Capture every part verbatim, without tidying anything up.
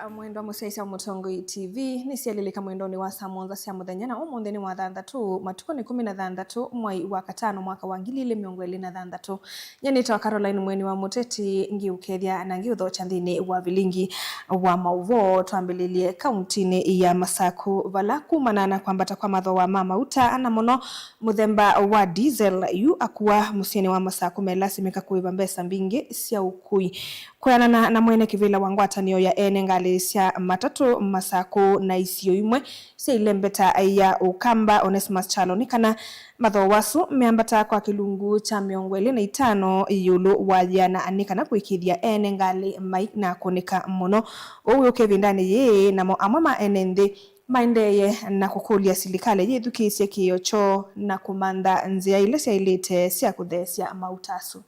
Mwendwa mũsyaĩĩsya wa Mũtongoi T V, nĩsyalilĩka mwendonĩ wa saa mũonza sya mũthenya, na ũmũnthĩ nĩ wa thanthatũ, matukũ nĩ kũmi na thanthatũ, mwai wa katano, mwaka wa ngili ilĩ mĩongo ĩlĩ na thanthatũ. Nyie nĩtawa Caroline Mweni wa Mũteti, ngĩũkethya na ngĩũthokya nthĩnĩ wa vilingi wa maũvoo. Twambĩlĩlye kauntinĩ ya Masaku, vala kumana na kwambata kwa mathooa ma mauta, na mũno mũthemba wa diesel, yu akua mũsyĩnĩ wa Masaku melasimĩka kũĩva mbesa mbingĩ sya ũkui. Kwĩanana na mwene kĩvĩla wa ngwatanĩo ya ene ngalĩ sya matatũ Masaku na isio imwe sya ilembeta ya Ũkamba, Onesmus Kyalo, nĩ kana mathooa asu meambata kwa kĩlungu kya mĩongo ĩlĩ na itano ĩũlũ wa yĩana, nĩ kana kũĩkĩĩthya ene ngalĩ mai na kũnĩka mũno. Ũu wĩũka ĩvindanĩ yĩĩ, namo amwe ma ene nthĩ maendeeye na kũkũlya silikalĩ yĩthukĩĩsye kĩĩo kyoo na kũmantha nzĩa ila syaĩlĩte sya kũtheesya mauta asu.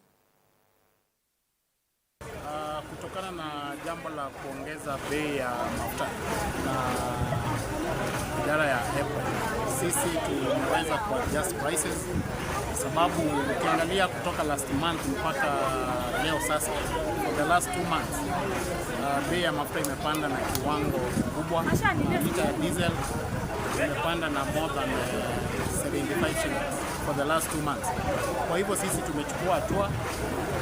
Ah, kutokana na jambo la kuongeza bei ya mafuta na idara ya EPRA, sisi tumeweza kuadjust prices, sababu ukiangalia kutoka last month mpaka leo sasa, for the last two months, ah, bei ya mafuta imepanda na kiwango kikubwa. Lita ya diesel imepanda na more than, eh, seventy-five shillings for the last two months. Kwa hivyo sisi tumechukua hatua,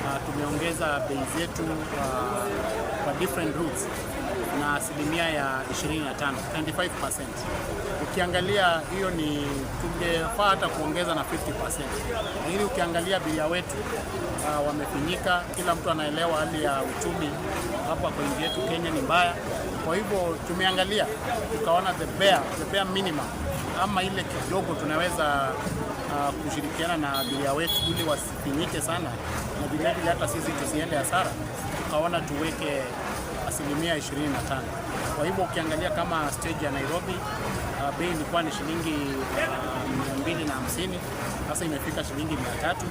ah, tumeongeza bei zetu, ah, kwa different routes na asilimia ya ishirini na tano, twenty-five percent. Ukiangalia hiyo ni, tungefaa hata kuongeza na fifty percent. Lakini ukiangalia abiria wetu, ah, wamefinyika, kila mtu anaelewa hali ya uchumi hapa kwa nchi yetu Kenya ni mbaya. Kwa hivyo tumeangalia, tukaona the bare, the bare minimum, ama ile kidogo tunaweza, ah, kushirikiana na abiria wetu ili wasifinyike sana, na vile vile hata sisi tusiende hasara, tukaona tuweke asilimia ishirini na tano. Kwa hivyo ukiangalia kama stage ya Nairobi, ah, bei ilikuwa ni shilingi, ah, mia mbili na hamsini, sasa imefika shilingi mia tatu.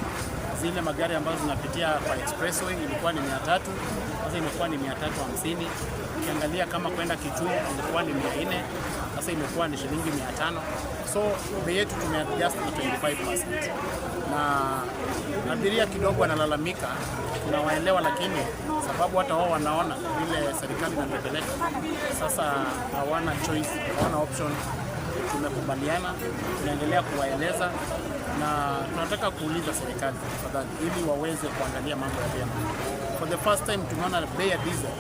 Zile magari ambazo zinapitia kwa expressway ilikuwa ni mia tatu, sasa imekuwa ni mia tatu hamsini. Ukiangalia kama kwenda Kitui ilikuwa ni mia nne, sasa imekuwa ni shilingi mia tano. So bei yetu tumeadjust na twenty-five percent. Na abiria kidogo wanalalamika, tunawaelewa, lakini sababu hata wao wanaona vile serikali inatupeleka, sasa hawana choice, hawana option. Tumekubaliana, tunaendelea kuwaeleza, na tunataka kuuliza serikali tafadhali, ili waweze kuangalia mambo ya bei ya mafuta. For the first time tumeona bei ya diesel.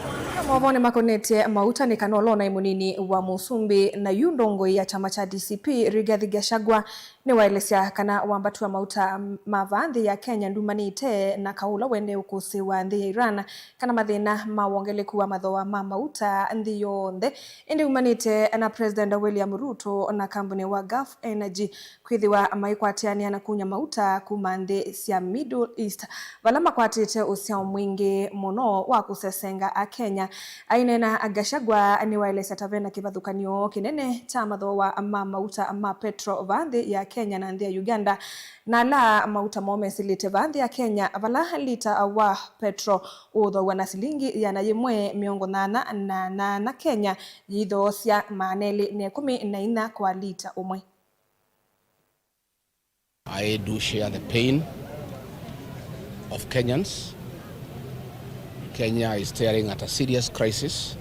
Maũvoo nĩ makonetye mauta nĩ kana ũlonai mũnini wa mũsumbĩ, na yu ndongoi ya kyama kya D C P, Rigathi Gachagua, nĩwaelesya kana wambatu wa mauta ma vaa nthĩ ya Kenya ndumanĩte na kaũ ũla ũendee ũkũsĩĩwa nthĩ ya Iran, kana mathĩna ma wongeleku wa mathooa ma mauta nthĩ yonthe, ĩndĩ umanĩte na President William Ruto na kambuni wa Gulf Energy kwĩthĩwa maikwatĩanĩa na kunya mauta kuma nthĩ sya Middle East, vala makwatĩte ũsyao mwingĩ mũno wa kũsesenga Akenya. Aineena, Gachagua nĩwaelesya ta vena kĩvathũkany'o kĩnene kya mathooa ma mauta ma petro vaa nthĩ ya Kenya na nthĩ ya Uganda, na ala mauta moo mesĩlĩte vaa nthĩ ya Kenya, vala lita wa petro ũũthooaw'a na silingi ĩana yĩmwe mĩongo nyanya na nyanya Kenya, yĩithoosya maana elĩ na ĩkũmi na inya kwa lita ũmwe. I do share the pain of Kenyans. Kenya is staring at a serious crisis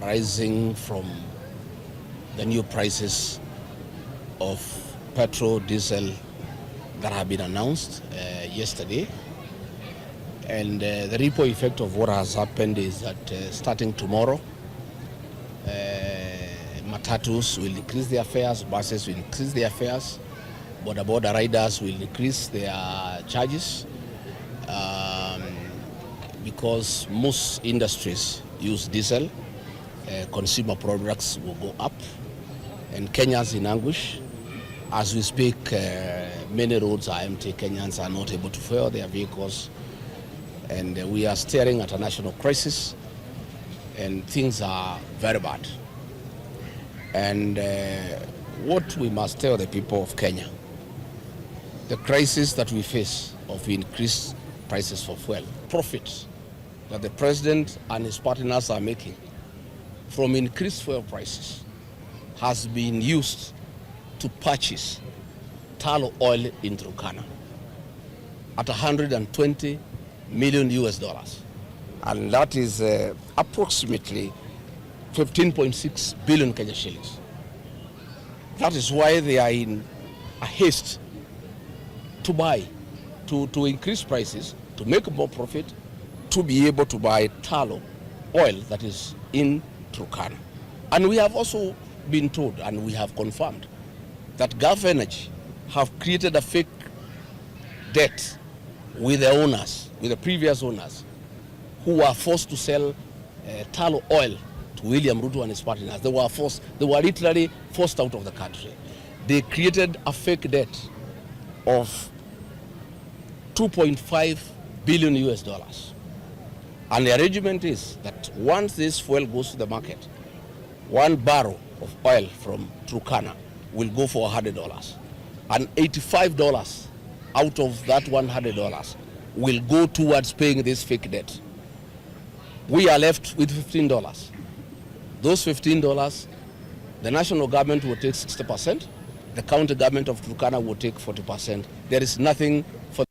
arising from the new prices of petrol, diesel that have been announced, uh, yesterday. And, uh, the ripple effect of what has happened is that, uh, starting tomorrow, uh, matatus will increase their fares, buses will increase their fares, boda boda riders will increase their charges, um, because most industries use diesel. Uh, consumer products will go up, and Kenyans in anguish. As we speak, uh, many roads are empty. Kenyans are not able to fuel their vehicles, and, uh, we are staring at a national crisis, and things are very bad. And, uh, what we must tell the people of Kenya, the crisis that we face of increased prices for fuel, profits that the president and his partners are making from increased fuel prices has been used to purchase tallow oil in Turkana at a hundred and twenty million U S dollars. And that is, uh, approximately fifteen point six billion Kenya shillings. That is why they are in a haste to buy, to, to increase prices, to make more profit, to be able to buy tallow oil that is in Turkana. And we have also been told, and we have confirmed, that Gulf Energy have created a fake debt with the owners, with the previous owners, who were forced to sell uh, tallow oil to William Ruto and his partners. They were forced, they were literally forced out of the country. They created a fake debt of two point five billion U S dollars. And the arrangement is that once this fuel goes to the market, one barrel of oil from Turkana will go for one hundred dollars. And eighty-five dollars out of that one hundred dollars will go towards paying this fake debt. We are left with fifteen dollars. Those fifteen dollars, the national government will take sixty percent, the county government of Turkana will take forty percent. There is nothing for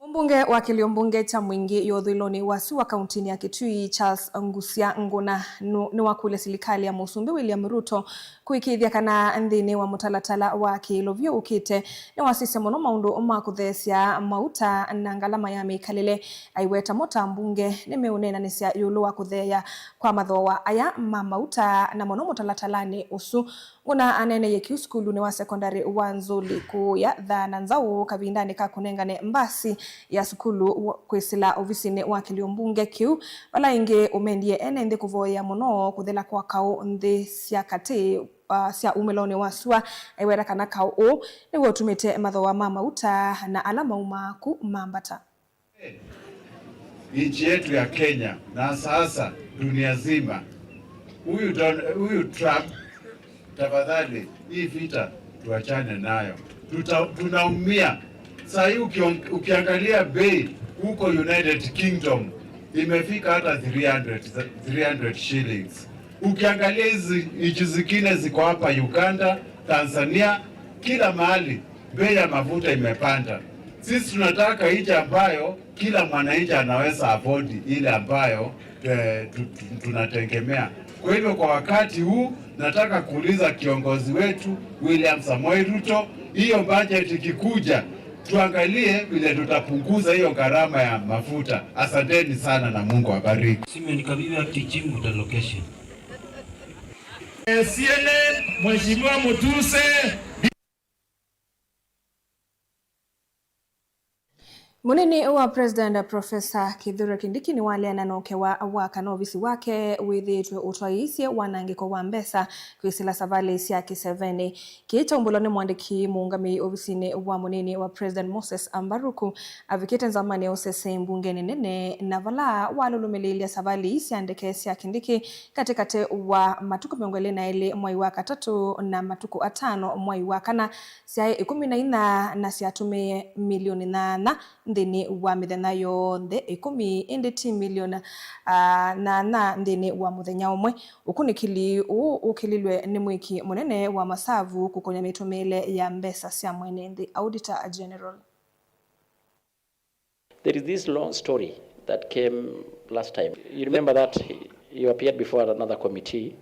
Mũmbunge wa kĩlio mbunge kya Mwingĩ ya ũthũĩlonĩ wa syũa kauntinĩ ya Kitui, Charles Ngusia Nguna, nũ- nĩwakũlya silikalĩ ya Mũsumbĩ William Ruto kũĩkĩĩthya kana nthĩnĩ wa mũtalatala wa kĩĩlo vyũ ũkĩte, nĩwasisya mũno maũndũ ma kũtheesya mauta na ngalama ya mĩkalĩle. Aiweta mo ta mbunge nĩmeũneenanĩsya ĩũlũ wa kũtheea kwa mathooa aya ma mauta, na mũno mũtalatalanĩ ũsu. Nguna aneeneie kĩu sukulunĩ wa sekondalĩ wa Nzũlĩ kũũya Thana Nzaũ kavindanĩ ka kũnengane mbasi ya sukulu wa- kwĩsĩla ovisinĩ wa kĩlio mbunge kĩu, vala ĩngĩ ũmendie ene nthĩ kũvoyea mũno kũthela kwa kaũ nthĩ sya katĩ, ah, sya umĩlonĩ wa sua. Aiweta kana kaũ ũũ nĩw'o ũtumĩte mathooa ma mauta na ala maumaa ku mambata. Nchi yetu ya Kenya na sasa dunia zima. Huyu Don- huyu Trump, tafadhali, hii vita tuachane nayo. Tuta, tunaumia. Saa hii ukion- ukiangalia bei huko United Kingdom imefika hata three hundred, three hundred shillings. Ukiangalia hizi nchi zingine ziko hapa Uganda, Tanzania, kila mahali bei ya mafuta imepanda. Sisi tunataka nchi ambayo kila mwananchi anaweza afford ile ambayo, eh, tu- tu- tunategemea. Kwa hivyo kwa wakati huu nataka kuuliza kiongozi wetu William Samoei Ruto, hiyo budget ikikuja, tuangalie vile tutapunguza hiyo gharama ya mafuta. Asanteni sana na Mungu awabariki. Simeon Kabibi, acting chief, Mbuta location. Eh, C N N, Mheshimiwa Mutuse. Mũnini wa President Professor Kithure Kindiki nĩwaleana na ũkewa wa kana ovisi wake wĩthĩĩtwe ũtwaĩĩsye wanangĩko wa mbesa kwĩsĩla savalĩ sya kĩsevenĩ. Kĩĩ kyaumbũlwa nĩ mũandĩki mũũngamĩi ovisinĩ wa mũnini wa President Moses Ambaruku avikĩte nzamanĩ ya ũsese mbungenĩ nene, na vala walũlũmĩlĩĩlya savalĩ ii sya ndeke sya Kindiki katĩkatĩ wa matukũ mĩongo ĩlĩ na elĩ mwai wa katatũ na matukũ atano mwai wa kana, syaĩ ĩkũmi na inya na syatũmĩie milioni nyanya nthĩnĩ wa mĩthenya yonthe ĩkũmi, ĩndĩ ti milioni, ah, nyanya nthĩnĩ wa mũthenya ũmwe. Ũkunĩkĩli ũũ ũkĩlilwe nĩ mwĩki mũnene wa masavu kũkũnya mĩtũmĩĩle ya mbesa sya mwene nthĩ, Auditor General. There is this long story that came last time. You remember that you appeared before another committee,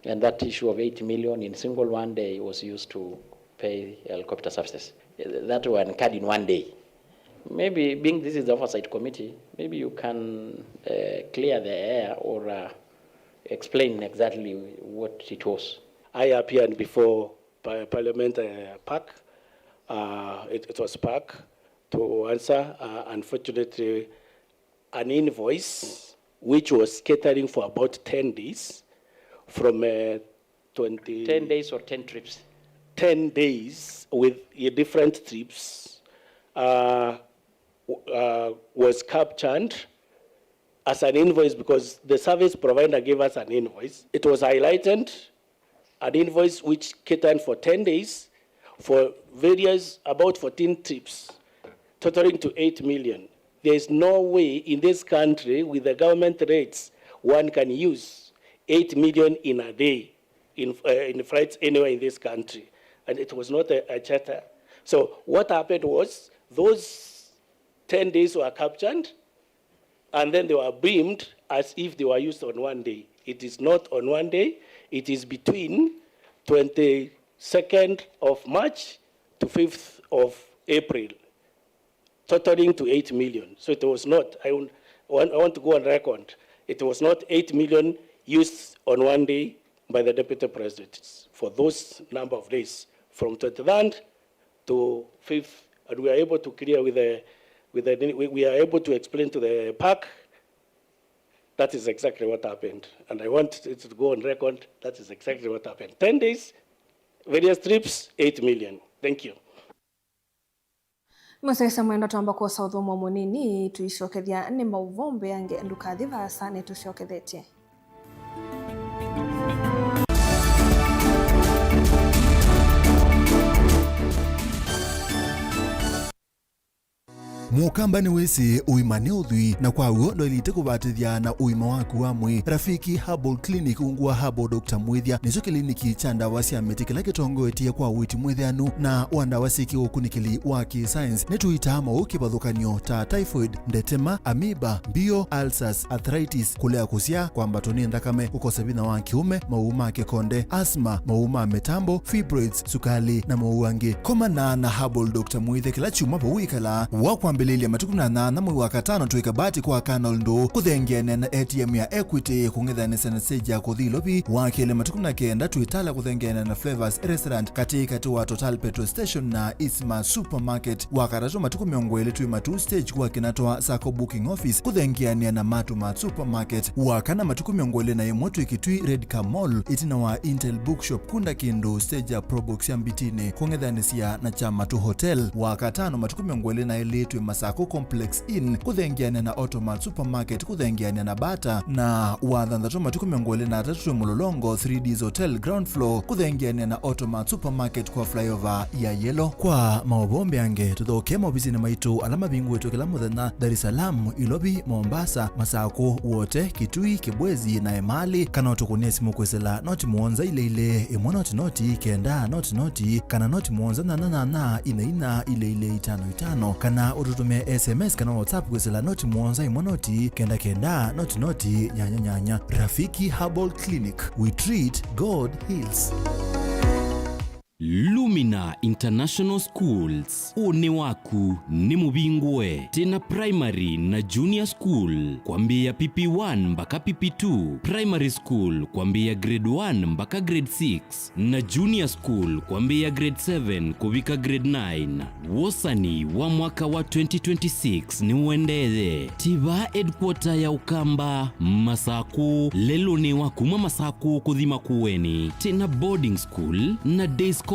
and that issue of eight million in single one day was used to pay helicopter services. That were incurred in one day. Maybe, being this is the oversight committee, maybe you can, uh, clear the air or, uh, explain exactly what it was. I appeared before Pa- Parliament, uh, PAC. Uh, it, it was PAC to answer. Uh, unfortunately, an invoice which was catering for about ten days, from, uh, twenty, ten days or ten trips? Ten days with, uh, different trips, uh, w- uh, was captioned as an invoice because the service provider gave us an invoice. It was highlighted, an invoice which catered for ten days for various, about fourteen trips, totaling to eight million. There is no way in this country, with the government rates, one can use eight million in a day in, uh, in flights anywhere in this country. And it was not a, a charter. So what happened was, those ten days were captioned, and then they were beamed as if they were used on one day. It is not on one day. It is between twenty-second of March to fifth of April, totaling to eight million. So it was not, I want, I want, I want to go on record, it was not eight million used on one day by the Deputy President for those number of days, from twenty-third to fifth, and we are able to clear with the, with the, we, we are able to explain to the PAC that is exactly what happened. And I want it to go on record, that is exactly what happened. Ten days, various trips, eight million. Thank you. Mũsyaĩĩsya mwendwa, twamba kwosa ũthũmũo mũnini, tũisyokethya nĩ maũvoo mbeange. Ndũkathi vaasa, nĩtũsyokethetye. Mũkamba nĩwĩsĩ ũima nĩ ũthwii, na kwa w'o ndwaĩlĩte kũvatĩthya na ũima waku wa mwĩĩ. Rafiki Herbal Clinic ungu wa Herbal Doctor Mwĩthya nĩkyo kĩliniki kya ndawa sya mĩtĩ kĩla kĩtongoetye kwa ũiiti mwĩthĩanu na wa ndawa syĩ kĩũkunĩkĩli wa kĩ-science. Nĩtũitaa maũũ kĩvathũkany'o ta typhoid, ndetema, amoeba, mbio, ulcers, arthritis, kũlea kũsyaa, kwambatwa nĩ nthakame, kũkosa vinya wa kĩũme, maũũ ma kĩkonde, asthma, maũũ ma mĩtambo, fibroids, sukalĩ, na maũũ angĩ. Komana na Herbal Doctor Mwĩthya kĩla kyumwa vau wĩkalaa. Wa kwambĩlĩlya matukũ na nyanya mwei wa katano twĩka bahati kwa Colonel Ndũũ kũthengeanĩa na A T M ya Equity kũng'ethanĩsya na stage ya kũthi Ilovi. Wa kelĩ matukũ na kenda twĩ Tala kũthengeanĩa na Flavors Restaurant katĩ katĩ wa Total Petrol Station na Isma Supermarket. Wa katatũ matukũ mĩongo ĩlĩ twĩ Matuu stage kwa Kinatwa Sacco Booking Office kũthengeanĩa na Matumat Supermarket. Wa kana matukũ mĩongo ĩlĩ na ĩmwe twĩ Kitui Red Car Mall ĩtina wa Intel Bookshop kunda kĩndũ stage ya Probox ya Mbitinĩ kũng'ethanĩsya na Kyamatu Hotel. Wa katano matukũ mĩongo ĩlĩ na ĩlĩ twĩ Masako Complex Inn kũthengeanĩa na Automat Supermarket kũthengeanĩa na Bata, na wa thanthatũ matukũ mĩongo ĩlĩ na atatũ twĩ Mũlolongo three Ds Hotel ground floor kũthengeanĩa na Automat Supermarket kwa flyover ya Yellow. Kwa maũvoo mbeange, tũthokee maovisinĩ maitũ ala mavingũĩtwe kĩla mũthenya, Dar es Salaam, Ilovi, Mombasa, Masakũ, Wote, Kitui, Kibwezi na Emali, kana ũtũkũnĩe simũ kwĩsĩla noti mũonza ilĩ ilĩ ĩmwe noti noti kenda noti noti kana noti mũonza nyanya nyanya ina ina ilĩ ilĩ itano itano, kana ũtũtũmĩe S M S kana WhatsApp kwĩsĩla noti mũonza ĩmwe noti kenda kenda noti noti nyanya nyanya. Rafiki Herbal Clinic, we treat, God heals. Lumina International Schools, ũnĩ waku nĩ mũvingũe. Twĩna primary na junior school kwambĩĩa P P one mpaka P P two, primary school kwambĩĩa grade one mpaka grade six, na junior school kwambĩĩa grade seven kũvika grade nine. Wosani wa mwaka wa twenty twenty-six nĩũendeeye. Twĩ vaa headquarter ya Ũkamba, Masakũ, lelũnĩ wa kuma Masakũ kũthi Makueni. Twĩna boarding school na day scholars.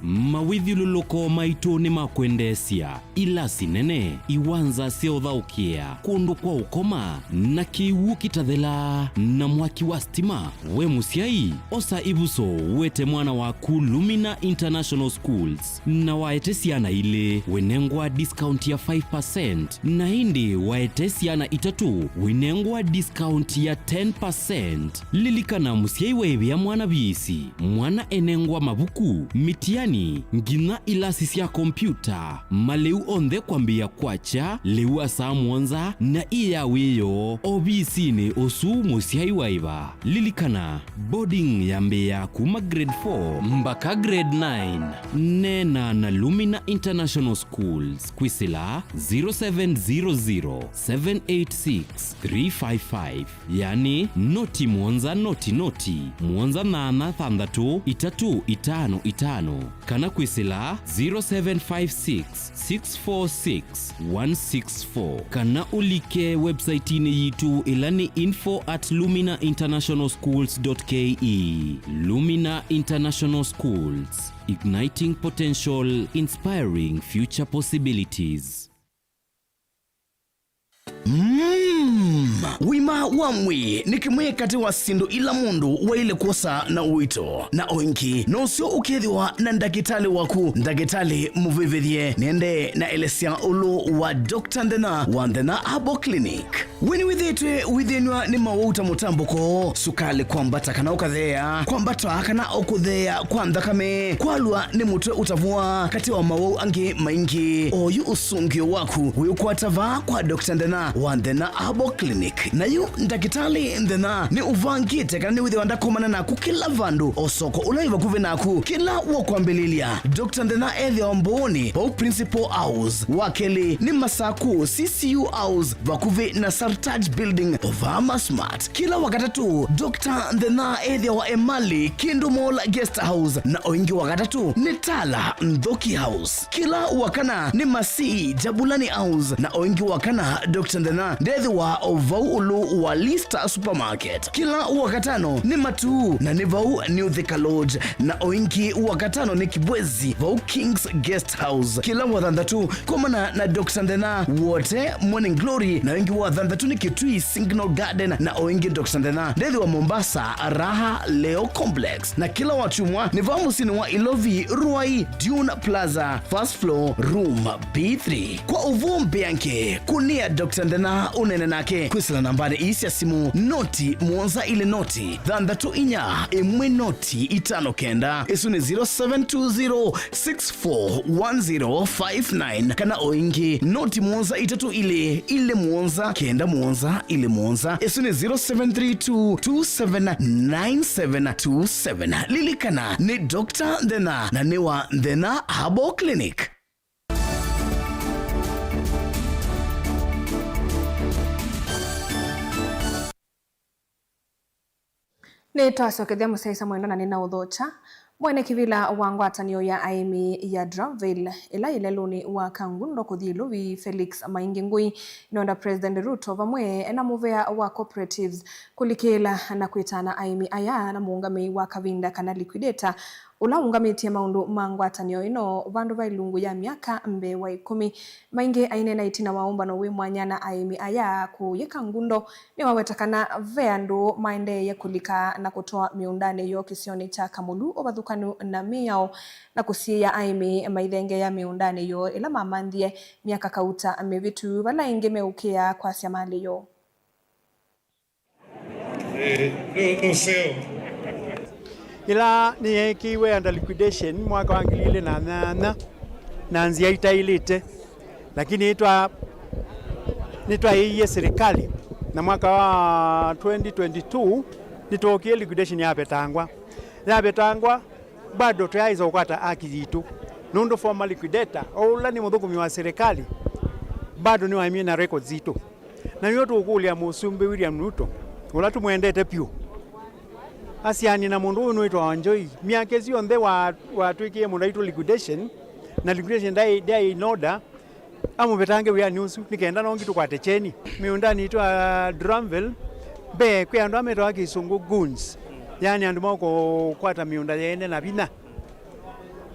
Mawĩthyũlũlũko maitũ nĩ ma kwendeesya, ilasi nene, iwanza sya ũthaũkĩa, kũndũ kwa ũkoma, na kĩw'ũ kĩtathelaa, na mwaki wa sitima. We mũsyai, osa ĩvuso wete mwana waku Lumina International Schools, na waete syana ilĩ, wĩnengwa discount ya five percent, na ĩndĩ waete syana itatũ, wĩnengwa discount ya ten percent. Lilikana, mũsyai waĩvĩa mwana viisi, mwana enengwa mavuku, mĩtiani, nginya ilasi sya kompyuta, malĩu onthe kwambĩĩa kwakya lĩu wa saa mũonza na ĩ ya wĩoo ovisinĩ ũsu mũsyai waĩva. Lilikana, boarding yambĩĩa kuma grade four mpaka grade nine. Neena na Lumina International Schools kwĩsĩla zero seven zero zero, seven eight six, three five five, yani noti mũonza noti noti, mũonza nyanya thanthatũ, itatũ itano itano, kana kwĩsĩla zero seven five six, six four six, one six four, kana ũlike website-inĩ yitũ ĩla nĩ info at lumina international schools dot K E. Lumina International Schools, igniting potential, inspiring future possibilities. Mm. Ũima wa mwĩĩ nĩ kĩmwe katĩ wa syĩndũ ila mũndũ waĩle kwosa na ũito, na o ĩngĩ no ũseo ũkethĩwa na ndakĩtalĩ waku, ndakĩtalĩ mũvĩvĩthye. Nĩendee na elesya ũlũ wa Doctor Nthena wa Nthena Herbal Clinic. We nĩwĩthĩĩtwe wĩthĩnw'a nĩ mawau ta mũtambũko, sukalĩ kwambata kana ũkatheea, kwambata kana o kũtheea kwa nthakame, kwalw'a nĩ mũtwe ũtavũa, katĩ wa mawau angĩ maingĩ? Oyu ũsũngĩo waku wĩũkwata vaa kwa Doctor Nthena wa Nthena Herbal Clinic. Na yu ndakĩtalĩ Nthena nĩ ũvangĩte kana nĩwĩthĩwa ndakomana naku kĩla vandũ, o soko ũla wĩ vakuvĩ naku, kĩla wakwambĩlĩlya. Doctor Nthena ethĩawa Mbooni, vau Principal House. Wa kelĩ nĩ Masaku, C C U House, vakuvĩ na Sartaj Building, Ovama Smart. Kĩla Wakatatũ, Doctor Nthena ethĩawa Emali, Kindu Mall Guest House, na o ĩngĩ Wakatatũ nĩ Tala, Nthoki House. Kĩla Wakana nĩ Masii, Jabulani House, na o ĩngĩ Wakana, Doctor Nthena ndethĩwa o vau ũlũ wa Lista Supermarket. Kĩla Wakatano nĩ Matuu, na nĩ vau New Thika Lodge, na o ĩngĩ Wakatano nĩ Kibwezi, vau King's Guest House. Kĩla Wathanthatũ, komana na Doctor Nthena Wote Morning Glory, na o ĩngĩ Wathanthatũ nĩ Kitui Signal Garden, na o ĩngĩ Doctor Nthena ndethĩwa Mombasa, Raha Leo Complex. Na kĩla Wakyumwa nĩ vaa mũsyĩnĩ wa Ilovi, Ruai, Dune Plaza, first floor, room B three. Kwa ũvoo mbeange, kũnĩa Doctor Nthena ũneene nake kwĩsĩla nambanĩ ii sya simũ, noti mũonza ilĩ noti thanthatũ inya ĩmwe noti itano kenda. Ĩsu nĩ zero seven two zero six four one zero five nine, kana o ĩngĩ, noti mũonza itatũ ilĩ ilĩ mũonza kenda mũonza ilĩ mũonza. Ĩsu nĩ zero seven three two two seven nine seven two seven. Lilikana, nĩ Doctor Nthena, na nĩ wa Nthena Herbal Clinic. Nĩtwasyokethya mũsyaĩĩsya mwendwa na nĩnaũthokya. Mwene kĩvĩla wa ngwatanĩo ya aĩmi ya Dramville, ĩla yĩ lelũnĩ wa Kangundo kũthi Ilovi, Felix Maingi Ngui, nĩwenda President Ruto vamwe na mũvea wa cooperatives kũlikĩĩla na kwĩtana aĩmi aya na mũũngamĩi wa kavinda kana liquidator, ũla ũũngamĩtye maũndũ ma ngwatanĩo ĩno vandũ va ilungu ya myaka mbee wa ĩkũmi. Maingi aineena ĩtina wa ũmbano wĩ mwanya na aĩmi aya kũũ Kangundo, nĩwaweta kana ve andũ maendeeye kũlika na kũtwaa mĩũndanĩ yoo kĩsionĩ kya Kamũlu ũvathũkanu na mĩao, na kũsiĩĩa aĩmi maithengeea mĩũndanĩ yoo ĩla mamanthie myaka kauta mĩvĩtu, vala ĩngĩ meũkĩa kwasya malĩ yoo. Eh, nũ-, nũseo. Ĩla nĩyeekĩiwe under liquidation mwaka wa ngili ilĩ na nyanya na nzĩa itaĩlĩte, lakini nĩtwa-, nĩtwaĩie serikali, na mwaka wa twenty twenty-two nĩtwookie liquidation yavetangwa. Yavetangwa, bado tũyaaĩsa kũkwata haki yitũ, nũndũ former liquidator, o ũla nĩ mũthũkũmi wa serikali, bado nĩwaemie na records sitũ. Na nĩw'o tũkũlya Mũsumbĩ William Ruto, ũla tũmwendete vyũ, asianie na mũndũ ũyũ nĩwĩtawa Wanjoi. Myaka ĩsu yonthe wa-, watwĩkĩie mũndũ aitũ liquidation, na liquidation ndyaĩ, ndyaĩ in order, amũvetange wĩanĩ ũsu, nĩ kenda nongi tũkwate kyeni. Mĩũndanĩ itũ ya Dramville, mbee, kwĩ andũ ametawa kĩsũngũ goons, yaani andũ makũkwata mĩũnda yeene na vinya.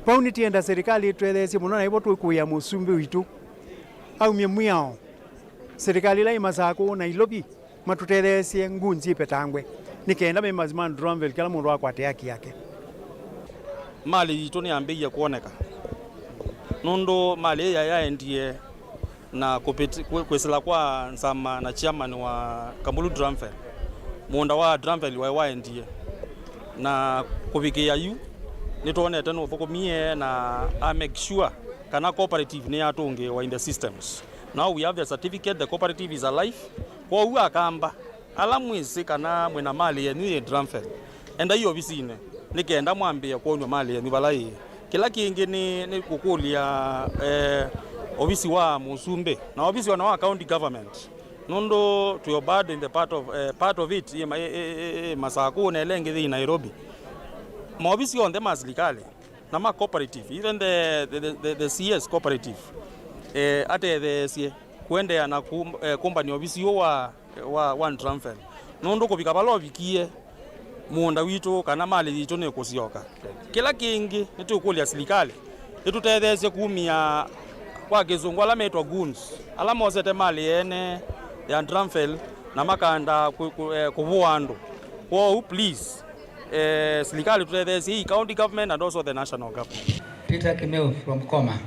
Vau nĩtienda serikali ĩtũtetheesye mũno, na ĩvo tũikũĩa Mũsumbĩ witũ aumye mwĩao. Serikali ĩla ĩ Masakũ, Nairobi, matũtetheesye ngunzi ĩvetangwe, nĩ kenda members ma Dramville kĩla mũndũ akwate haki yake. Malĩ yitũ nĩyambĩĩie kwoneka, nũndũ malĩ ĩĩ yaĩ yaendie na kũpĩt-, kwĩ-, kwĩsĩla kwa nzama na chairman wa Kamulu Dramville. Mũũnda wa Dramville waĩ waendie, na kũvikĩĩa yu nĩtwonete nũthũkũmie na a make sure kana cooperative nĩyatũngĩĩwa in the systems. Now we have the certificate, the cooperative is alive. Kwoou Akamba, ala mwĩsĩ kana mwĩ na malĩ yenyu yĩ Dramville, endai ovisinĩ nĩ kenda mwambĩĩe kwonw'a malĩ yenyu vala yĩĩ. Kĩla kĩngĩ nĩ, nĩ kũkũlya, eh, ovisi wa mũsumbĩ na ovisi ona wa county government, nũndũ twĩ o bado in the part of, eh, part of it, ĩ ma-, ĩ, ĩ, ĩ, ĩ Masakũ na ĩla ĩngĩ yĩ Nairobi. Maovisi onthe ma silikalĩ na ma cooperative, even the, the, the, the, the C S cooperative, eh, atetheesye kũendeea na kũ-, eh, kũmbany'a ovisi ũũ wa, wa, wa Dramville, nũndũ kũvika vala ũvikie, mũũnda witũ kana malĩ yitũ nĩkũsyoka. Kĩla kĩngĩ, nĩtũkũlya silikalĩ ĩtũtetheesye kumya kwa kĩsũngũ ala metwa goons, ala mosete malĩ ene ya Dramville Na makaenda ku- ku- eh, kũvũa andũ. Kwoou, please, eh, silikalĩ tũtetheesyei, county government and also the national government. Peter Kimeu from Koma.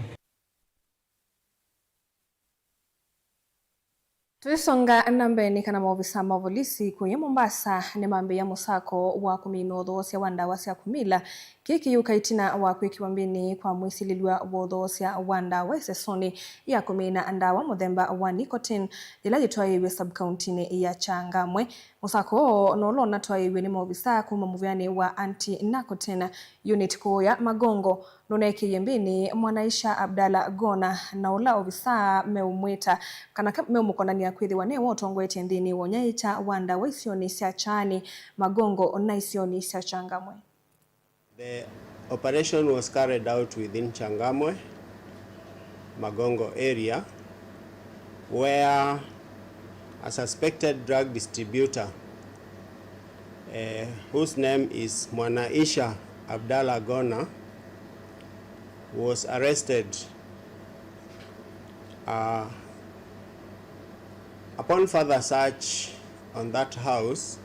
Tũisonga na mbee nĩ kana maovisa ma volisi kũya Mombasa nĩmambĩĩa mũsako wa kũmina ũthoosya wa ndawa sya kũmila. Kĩĩ kĩyũka ĩtina wa kwĩkĩwa mbĩnĩ kwa mwĩsilĩlw'a wa ũthoosya wa ndawa ĩsesonĩ ya kũmina ndawa mũthemba wa nicotine yĩla yĩtwaĩĩw'e sub-kauntinĩ ya Changamwe. Mũsako ũũ no ũla ũnatwaĩĩw'e nĩ maovisa kuma mũvĩanĩ wa anti-narcotin unit kũya Magongo nũneekĩie mbĩnĩ Mwanaisha Abdallah Gona, na ũla ovisaa meũmwĩta kana ka- meũmũkonany'a kwĩthĩwa nĩwe ũtongoetye nthĩnĩ wa ũnyaĩĩkya wa ndawa isionĩ sya Chaani, Magongo na isionĩ sya Changamwe. The operation was carried out within Changamwe, Magongo area, where a suspected drug distributor, eh, whose name is Mwanaisha Abdallah Gona, was arrested, uh, upon further search on that house,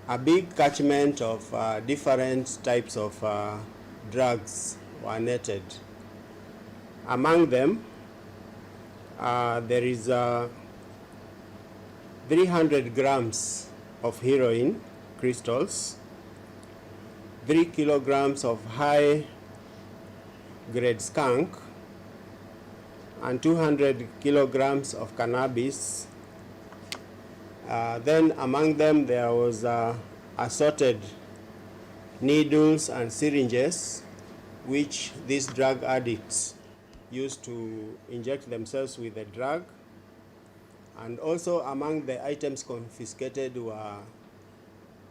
a big catchment of, uh, different types of, uh, drugs were netted. Among them, uh, there is, uh, three hundred grams of heroin crystals, three kilograms of high grade skunk, and two hundred kilograms of cannabis. Uh, then among them there was, uh, assorted needles and syringes which these drug addicts used to inject themselves with the drug. And also among the items confiscated were,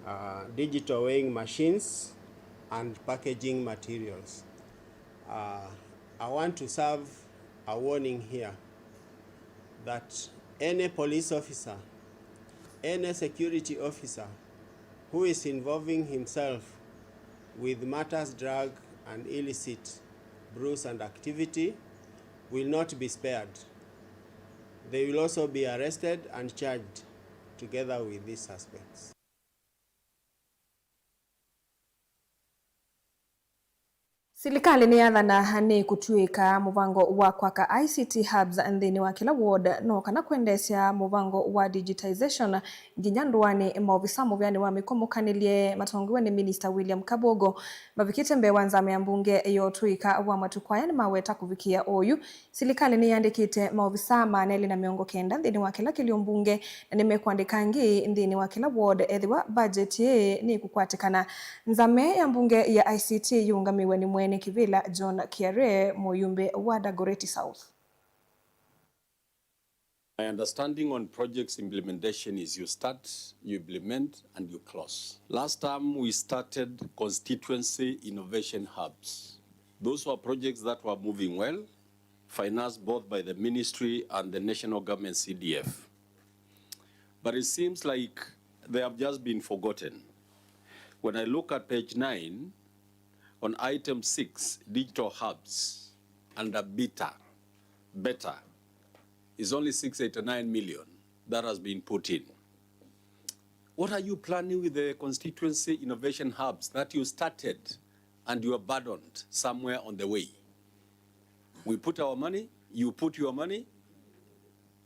uh, digital weighing machines and packaging materials. Uh, I want to serve a warning here that any police officer, any security officer who is involving himself with matters drug and illicit brews and activity will not be spared. They will also be arrested and charged together with these suspects. Silikalĩ nĩyathana nĩ kũtw'ĩĩka mũvango wa kwaka I C T hubs nthĩnĩ wa kĩla ward, no kana kwendeesya mũvango wa digitization nginya ndũanĩ. Maovisa mũvĩanĩ wa mĩkũmũkanĩlye matongoew'e nĩ Minista William Kabogo mavikĩte mbee wa nzama ya mbunge ya ũtũĩka wa matukũ aya nĩmaweta kũvikĩa oyu, silikalĩ nĩyandĩkĩte maovisa maana elĩ na mĩongo kenda nthĩnĩ wa kĩla kĩlio mbunge, na nĩmekwandĩka angĩ nthĩnĩ wa kĩla ward ethĩwa budget ĩĩ nĩkũkwatĩkana. Nzama ya mbunge ya I C T yĩũngamĩwe nĩ mwene kĩvĩla John Kiare, mũyumbe wa Dagoretti South. My understanding on projects implementation is you start, you implement, and you close. Last time we started constituency innovation hubs. Those were projects that were moving well, financed both by the ministry and the national government C D F. But it seems like they have just been forgotten. When I look at page nine, on item six, digital hubs, under beta, better, is only six eighty-nine million that has been put in. What are you planning with the constituency innovation hubs that you started and you abandoned somewhere on the way? We put our money, you put your money,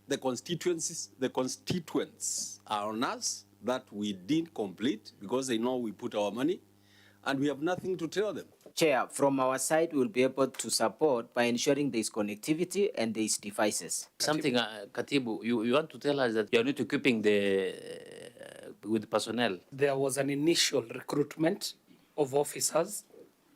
the constituencies, the constituents are on us that we didn't complete because they know we put our money and we have nothing to tell them. Chair, from our side, we will be able to support by ensuring there is connectivity and there is devices. Something, uh, Katibu, you, you want to tell us that you are not equipping the, uh, with personnel? There was an initial recruitment of officers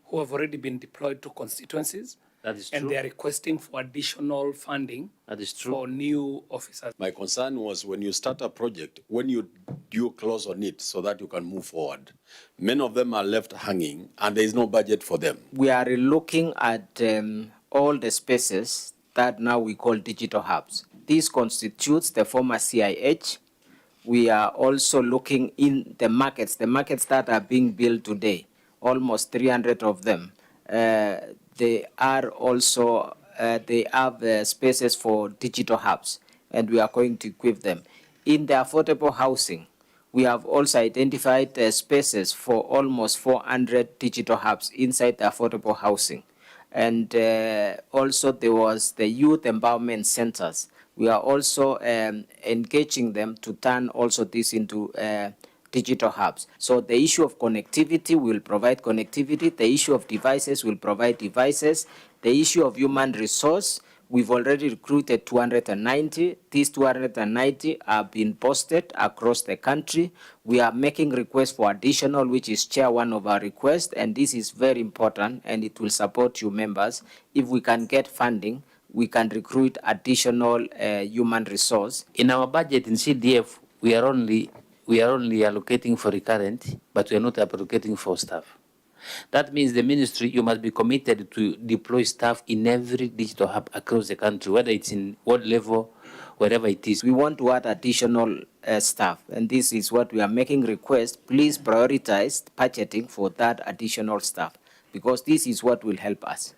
who have already been deployed to constituencies. That is true. And they are requesting for additional funding. That is true. For new officers. My concern was when you start a project, when you, you close on it so that you can move forward. Many of them are left hanging and there is no budget for them. We are looking at, um, all the spaces that now we call digital hubs. This constitutes the former C I H. We are also looking in the markets, the markets that are being built today, almost three hundred of them. Uh, they are also, uh, they have, uh, spaces for digital hubs, and we are going to equip them. In the affordable housing, we have also identified uh, spaces for almost four hundred digital hubs inside the affordable housing. And uh, also there was the youth empowerment centers. We are also um, engaging them to turn also this into uh, digital hubs. So the issue of connectivity, we will provide connectivity. The issue of devices, we will provide devices. The issue of human resource, we've already recruited two hundred ninety. These two hundred ninety have been posted across the country. We are making requests for additional, which is, Chair, one of our requests, and this is very important, and it will support you members. If we can get funding, we can recruit additional uh, human resource. In our budget in C D F, we are only we are only allocating for recurrent, but we are not allocating for staff. That means the ministry, you must be committed to deploy staff in every digital hub across the country, whether it's in ward level, wherever it is. We want to add additional uh, staff, and this is what we are making request. Please prioritize budgeting for that additional staff, because this is what will help us.